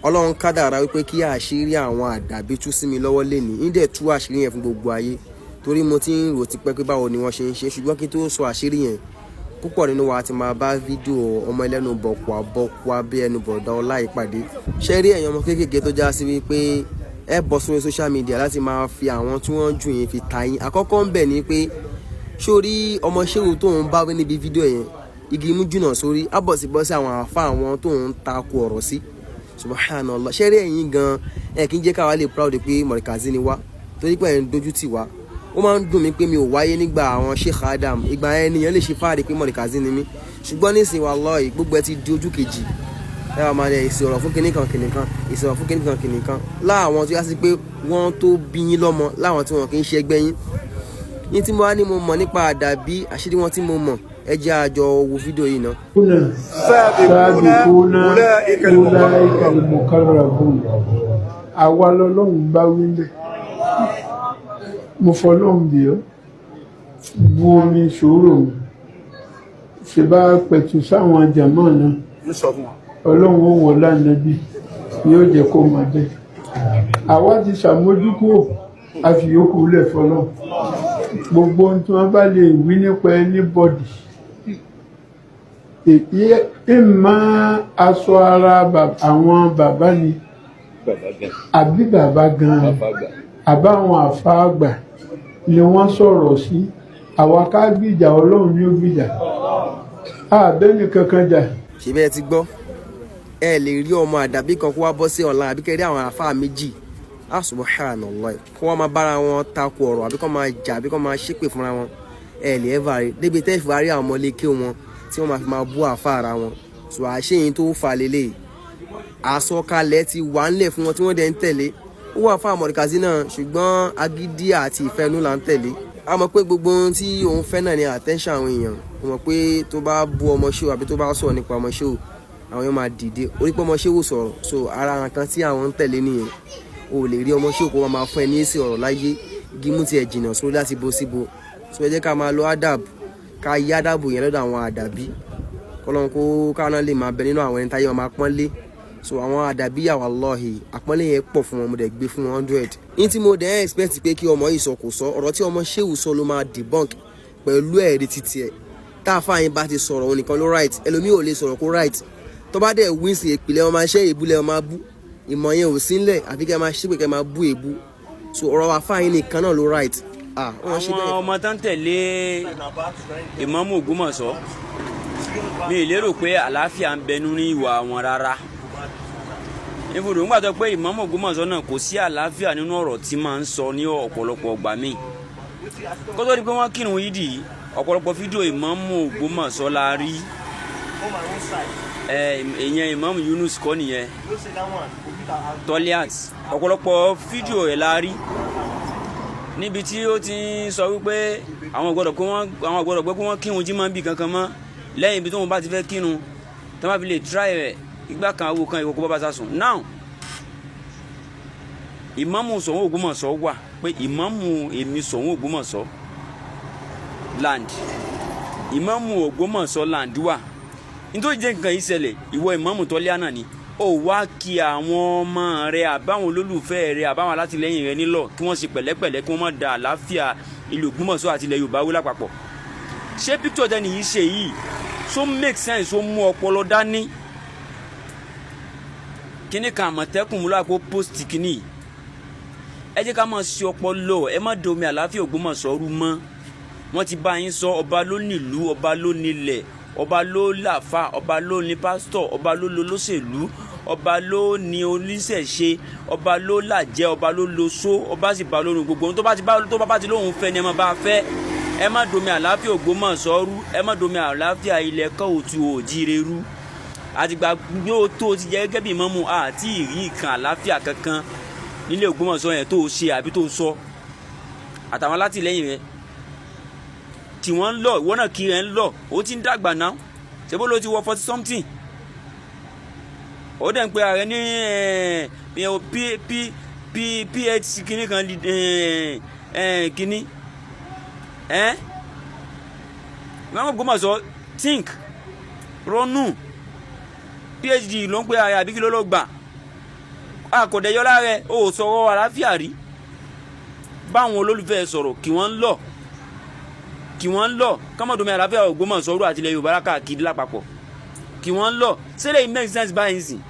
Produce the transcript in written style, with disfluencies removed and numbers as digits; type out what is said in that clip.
Ọlọ́run kádàrá wípé kí àṣírí àwọn Àdàbí tú sí mi lọ́wọ́ lénìí, ń dẹ̀ tú àṣírí yẹn fún gbogbo ayé, torí mo ti ń rò tipẹ́ pé báwo ni wọ́n ṣe ń ṣe. Ṣùgbọ́n kí n tó sọ àṣírí yẹn, púpọ̀ nínú wa ti máa bá fídíò ọmọ ẹlẹ́nu bọ̀kùà bọ̀kùà bí ẹnu bọ̀dá ọlá ìpàdé. Ṣé rí ẹ̀yin ọmọ kéékèèké tó já sí wípé ẹ bọ́ sórí social media láti máa fi àwọn tí wọ́n jù yín fi ta yín? Àkọ́kọ́ ń bẹ̀ ni pé, sórí ọmọ ṣéwù tó ń bá wí níbi fídíò yẹn, igi mú jùnà sórí ábọ̀sibọ́sí àwọn àfa àwọn tó ń takò ọ̀rọ̀ sí. Subhanallah. Ṣé rí ẹ̀yin gan, ẹ kì í jẹ́ káwa lè proud pé Mọ̀rìkàzí ni wá, torí pé ẹ̀ ń dojú tì wá. Ó máa ń dùn mí pé mi ò wáyé nígbà àwọn Sheikh Adam. Ìgbà yẹn nìyẹn lè ṣe fáàrí pé Mọ̀rìkàzí ni mí. Ṣùgbọ́n nísìnyí, wallahi, gbogbo ẹ ti di ojú kejì. Ẹ wà máa ní èsì ọ̀rọ̀ fún kinní kan kinní kan, èsì ọ̀rọ̀ fún kinní kan kinní kan, láwọn tó yá sí pé wọ́n tó bí yín lọ́mọ, láwọn tí wọn kì í ṣe ẹgbẹ́ yín. Ní tí mo wá ní mo mọ̀ nípa Àdàbí, àṣírí wọn tí mo mọ̀, ẹ jẹ́ àjọ wo fídíò yìí náà. سابقون أولئك المقربون. Àwa lọ́lọ́run bá wí lẹ̀. Mo fọlọ́run bí ọ́, bu omi ìṣòro mi, ṣe bá pẹ̀tù sáwọn jàmọ́ náà. Ọlọ́run ó wọ̀ lánàbí, yóò jẹ́ kó máa bẹ́ẹ̀. Àwa ti ṣàmójúkúrò, a fi yòókù lẹ̀ fọlọ́run. Gbogbo ohun tí wọ́n bá lè wí nípa anybody, ìmọ̀ aṣọ ara àwọn bàbá ni àbí bàbá gan-an àbáwọn àfáàgbà ni wọ́n sọ̀rọ̀ sí, àwa ká gbìjà, Ọlọ́run ní ó gbìjà, àbẹ́ni kankan jà. Ṣe bẹ́ẹ̀ ti gbọ́, ẹ lè rí ọmọ Àdàbí kan kó wá bọ́ sí ọ̀la, àbí kẹ́ rí àwọn àfáà méjì, ah, subhanallah, kó wá máa bára wọn takò ọ̀rọ̀, àbí kó máa jà, àbí kó máa ṣépè fúnra wọn. Ẹ lè ẹ́fà rí débi tẹ́ fi wá rí àwọn ọmọ lékè wọn tí wọ́n máa fi máa bú àfáà ara wọn. So àṣeyìn tó fà lélẹ̀, àsọkalẹ̀ ti wà ńlẹ̀ fún wọn tí wọ́n dẹ̀ ń tẹ̀lé. Ó wà fún àmọ̀ríkàsí náà, ṣùgbọ́n agídí àti ìfẹ́nú là ń tẹ̀lé. A mọ̀ pé gbogbo ohun tí òun fẹ́ náà ni attention àwọn èèyàn. Ó mọ̀ pé tó bá bú ọmọ ṣéwù àbí tó bá sọ̀rọ̀ nípa ọmọ ṣéwù, àwọn èèyàn máa dìde orí pé ọmọ ṣéwù sọ̀rọ̀. So ara nǹkan tí àwọn ń tẹ̀lé nìyẹn. O lè rí ọmọ ṣéwù kó wọn máa fún ẹ ní èsì ọ̀rọ̀ láyé, gímú tiẹ̀ jìnnà sórí láti bo síbo. So ẹ jẹ́ ká máa lo adab, ká yí adabu yẹn lọ́dọ̀ àwọn Àdàbí, kọ́lọ́n kó káwọn lè máa bẹ nínú àwọn ẹni táyé wọn máa pọ́n lé. So àwọn Àdàbí yà, wallahi, àpọ́nlé yẹn pọ̀ fún wọn. Mo dẹ̀ gbé fún 100. Ní tí mo dẹ̀ expect pé kí ọmọ yìí sọ, kò sọ. Ọ̀rọ̀ tí ọmọ ṣéwù sọ ló máa debunk pẹ̀lú ẹ̀rí títí ẹ̀. Tá a fáyín bá ti sọ̀rọ̀, òun nìkan ló right. Ẹlòmíì ò lè sọ̀rọ̀ kó right. Tó bá dẹ̀ wí sí ìpìlẹ̀, wọn máa ṣe èébú lẹ́, wọn máa bú. Ìmọ̀ yẹn ò sí ńlẹ̀, àfi kẹ́ máa ṣépè, kẹ́ máa bú èébú. So ọ̀rọ̀ àfáyín nìkan náà ló right. Ah, wọ́n ṣe àwọn bẹ́ẹ̀. Ọmọ tán tẹ̀lé Ìmáàmù Ògbómọ̀ṣọ́, mi ì lérò pé àlàáfíà ń bẹ nínú ìwà wọn rárá. Ibùdó ńgbà tó pé Ìmáàmù Ògbómọ̀ṣọ́ náà, kò sí àlàáfíà nínú ọ̀rọ̀ tí máa ń sọ ní ọ̀pọ̀lọpọ̀ ọgbà míì. Kó tó di pé wọ́n kírun yídì, ọ̀pọ̀lọpọ̀ fídíò Ìmáàmù Ògbómọ̀ṣọ́ la rí. Ẹ ìyẹn Ìmáàmù Yunus kọ́ nìyẹn, Toliat. Ọ̀pọ̀lọpọ̀ fídíò ẹ̀ la rí níbi tí ó ti ń sọ wípé àwọn gbọ́dọ̀ pé kí wọ́n kírun jímọ̀ bí kankan mọ́ lẹ́yìn ibi tóun bá ti fẹ́ kírun, tó bá fi lè try rẹ̀ ìgbà kan, awo kan ìkókó bàbá sásùn. Now, Ìmáàmù Ṣọ̀ún Ògbómọ̀ṣọ́ wà pé ìmáàmù èmi Ṣọ̀ún Ògbómọ̀ṣọ́ land, Ìmáàmù Ògbómọ̀ṣọ́ land wà. Nítorí jẹ́ nǹkan yìí ṣẹlẹ̀, ìwọ Ìmáàmù Tọ́líà náà ni ó wá kí àwọn ọmọ rẹ àbáwọn olólùfẹ́ rẹ àbáwọn alátìlẹyìn rẹ nílọ kí wọ́n ṣe pẹ̀lẹ́pẹ̀lẹ́, kí wọ́n má da àlàáfíà ìlú Ògbómọ̀ṣọ́ àti ilẹ̀ Yorùbá wí lápapọ̀. Ṣé picture tẹ́ni yìí ṣe yìí so make sense? Ó mú ọpọlọ dání. Kíní kan Àmọ̀tẹ́kùn mú lápò post kíní yìí. Ẹ jẹ́ ká máa ṣe ọpọlọ, ẹ má domi àlàáfíà Ògbómọ̀ṣọ́ rú mọ́. Wọ́n ti bá yín sọ, ọba ló nílùú, ọba ló nílẹ̀, ọba ló làfà, ọba ló ní pásítọ̀, ọba ló lolóṣèlú, ọba ló ní oníṣẹ̀ṣe, ọba ló làjẹ́, ọba ló loṣó, ọba sì bá lórun. Gbogbo ohun tó bá ti bá tó bá ti lóhùn fẹ́ ni ẹ má bá fẹ́. Ẹ má domi àlàáfíà Ògbómọ̀ṣọ́ rú, ẹ má domi àlàáfíà ilẹ̀ káàárọ̀ oòjíire rú. Àtìgbà yóò tó ti jẹ́ gẹ́gẹ́ bí ìmáàmù, àti ìrí ìkan àlàáfíà kankan nílé Ògbómọ̀ṣọ́ yẹn tó ṣe àbí tó sọ àtàwọn alátìlẹ́yìn rẹ̀ tí wọ́n ń lọ. Ìwọ náà kiri ẹ̀ ń lọ, ó ti ń dàgbà náà. Ṣé bó ló ti wọ 40 something? Ó dẹ̀ ń pe ààrẹ ní p p p phd kínní kan kínní ẹ̀. Ìmáàmù Ògbómọ̀ṣọ́, think, ronú. PhD ló ń pe ààrẹ àbí kí ló ló gbà? Àkọ̀dẹ̀yọlá rẹ o ò sọ̀rọ̀ àlàáfíà rí. Báwọn olólùfẹ́ sọ̀rọ̀, kí wọ́n ń lọ, kí wọ́n ń lọ kọ́mọ̀dúnmí àlàáfíà Ògbómọ̀ṣọ́ àti ilẹ̀ Yorùbá káàkiri lápapọ̀, kí wọ́n ń lọ sílẹ̀. Make sense báyìí sìn.